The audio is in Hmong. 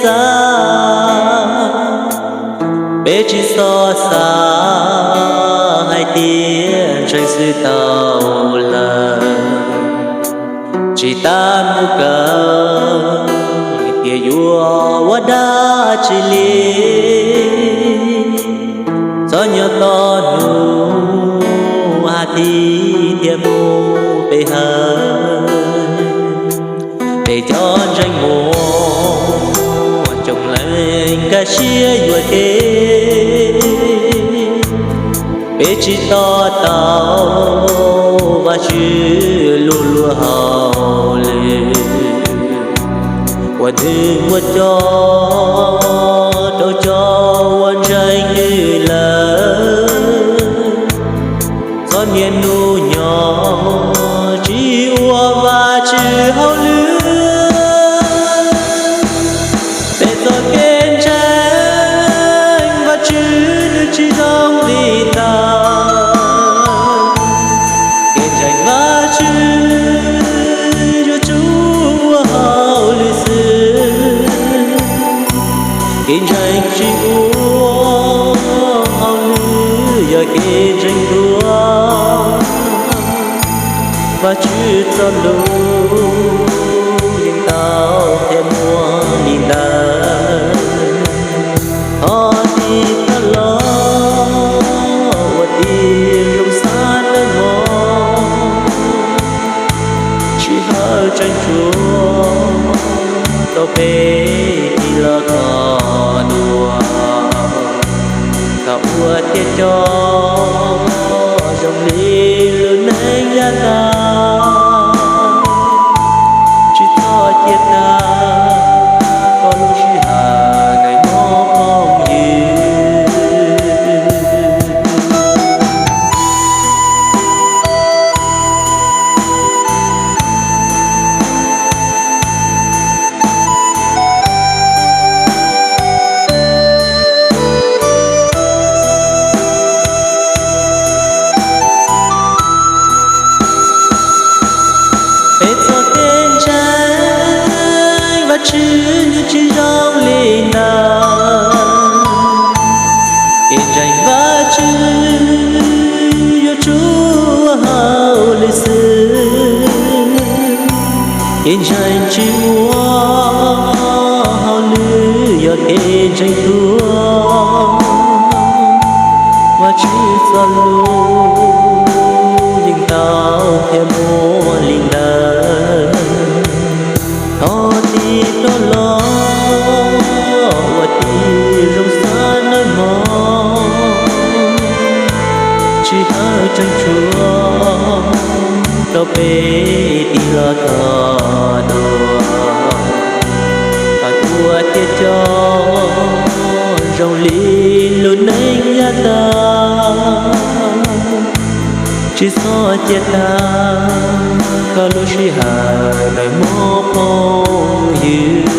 xav, peb tsis txhob xav hais tias ntseeg xwb tau lawm. Tsis tas mus kawm tias yuav ua dab tsi li, txhob nyob tos hnub hav thiv thiab mus pe hawm. Peb cov ntseeg muaj coob leej kaj siab yuam kev, peb tsis to taub Vajtswv lub luag hauj lwm. Ua nws ua cov rau cov uas ntseeg nws lawm. Txhob niaj hnub nyob tsis ua Vajtswv hauj lwm. Peb txoj kev ntseeg Vajtswv nws tsis zoo li ntawd. Kev ntseeg Vajtswv yuav tsum ua hauj lwm xwb. Kev ntseeg tsis ua hauj lwm yog kev ntseeg tuag. Vajtswv txoj lus yeej tau qhia muaj li ntawd. Thov tig rov los ua tib zoo xav nawb mog, sij hawm tseem tshuav rau peb tig los kho dua. Txhob ua thiab coj zoo li lub neej yav tas. Tsis txhob cia tag koj lub sij hawm nawb mog phooj ywg. Peb txoj kev ntseeg Vajtswv nws tsis zoo li ntawd. Kev ntseeg Vajtswv yuav tsum ua hauj lwm xwb. Kev ntseeg tsis ua hauj lwm yog kev ntseeg tuag. Vajtswv txoj lus yeej tau qhia muaj li ntawd. Thov tig rov los ua tib zoo xav nawb mog, sij hawm tseem tshuav rau peb tig los kho dua. Txhob ua thiab coj zoo li lub neej yav tas. Tsis txhob cia tag koj lub sij hawm nawb mog phooj ywg.